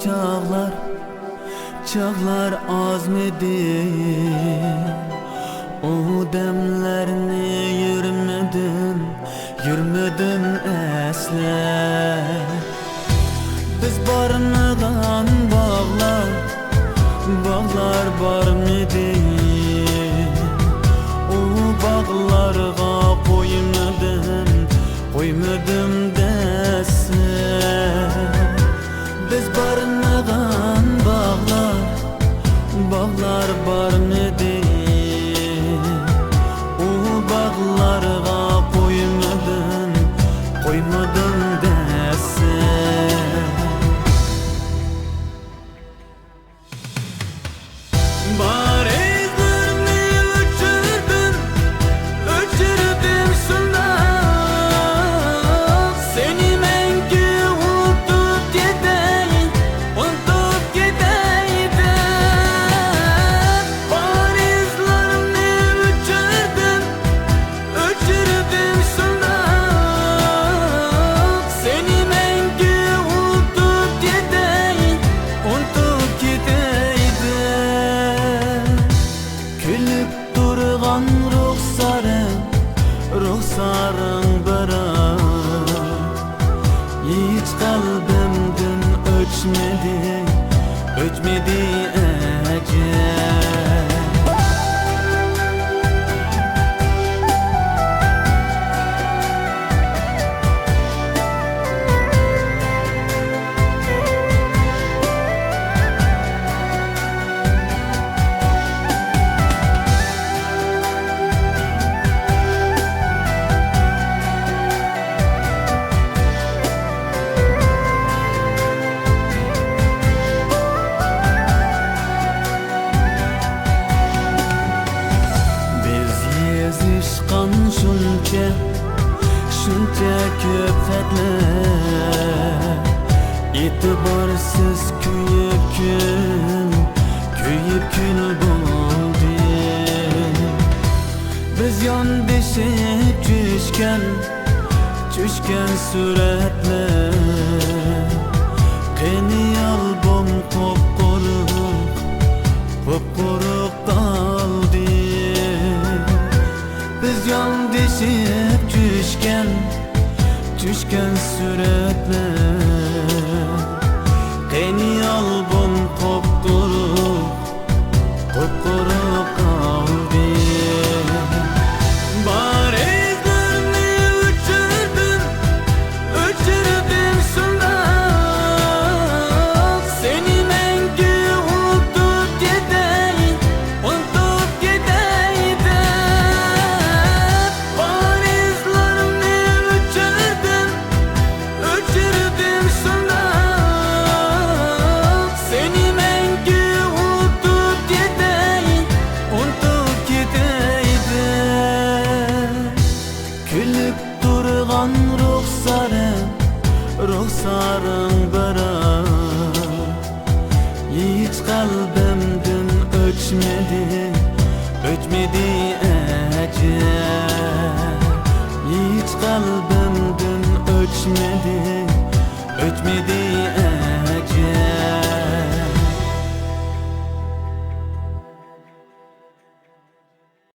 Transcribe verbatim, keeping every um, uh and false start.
چاغلار، چاغلار ئازمىدى، ئۇ دەملەرنى يۈرمىدىم، يۈرمىدىم ئەسلەپ. بىز بارمىغان باغلار، باغلار بارمىدى، ئۇ باغلارغا قويمىدىم، قويمىدىم دەسسەپ. بىز بارمىغان باغلار، باغلار بارمىدى، ئۇ باغلارغا قويمىدىم، قويمىدىم دەسسەپ. بار ئىزلىرىمنى ئۆچۈردۈم، ئۆچۈردۈم شۇنداق. سېنى مەڭگۈ ئۇنتۇپ كېتەي، ئۇنتۇپ كېتەي دەپ. بار ئىزلىرىمنى ئۆچۈردۈم، ئۆچۈردۈم شۇنداق، سېنى مەڭگۈ ئۇنتۇپ كېتەي، ئۇنتۇپ كېتەي دەپ. كۈلۈپ تۇرغان رۇخسارىڭ، رۇخسارىڭ بىراق، ھېچ قەلبىمدىن ئۆچمىدى، ئۆچمىدى ئەجەب. بىز يېزىشقان شۇنچە، شۇنچە كۆپ خەتلەر، ئېتىبارسىز كۆيۈپ كۈن، كۆيۈپ كۈن بولدى. بىز ياندىشىپ چۈشكەن، چۈشكەن سۈرەتلەر، قېنى ئالبوم قۇپقۇرۇق، قۇپقۇرۇق قالدى. بىز ياندىشىپ چۈشكەن، چۈشكەن سۈرەتلەر، قېنى ئالبوم قۇپقۇرۇق، قۇپقۇرۇق قالدى. بار ئىزلىرىمنى ئۆچۈردۈم، ئۆچۈردۈم شۇنداق، سېنى مەڭگۈ ئۇنتۇپ كېتەي، ئۇنتۇپ كېتەي دەپ. بار ئىزلىرىمنى ئۆچۈردۈم، ئۆچۈردۈم شۇنداق، سېنى مەڭگۈ ئۇنتۇپ كېتەي، ئۇنتۇپ كېتەي دەپ. كۈلۈپ تۇرغان رۇخسارىڭ، رۇخسارىڭ بىراق، ھېچ قەلبىمدىن ئۆچمىدى، ئۆچمىدى ئەجەب. ھېچ قەلبىمدىن ئۆچمىدى، ئۆچمىدى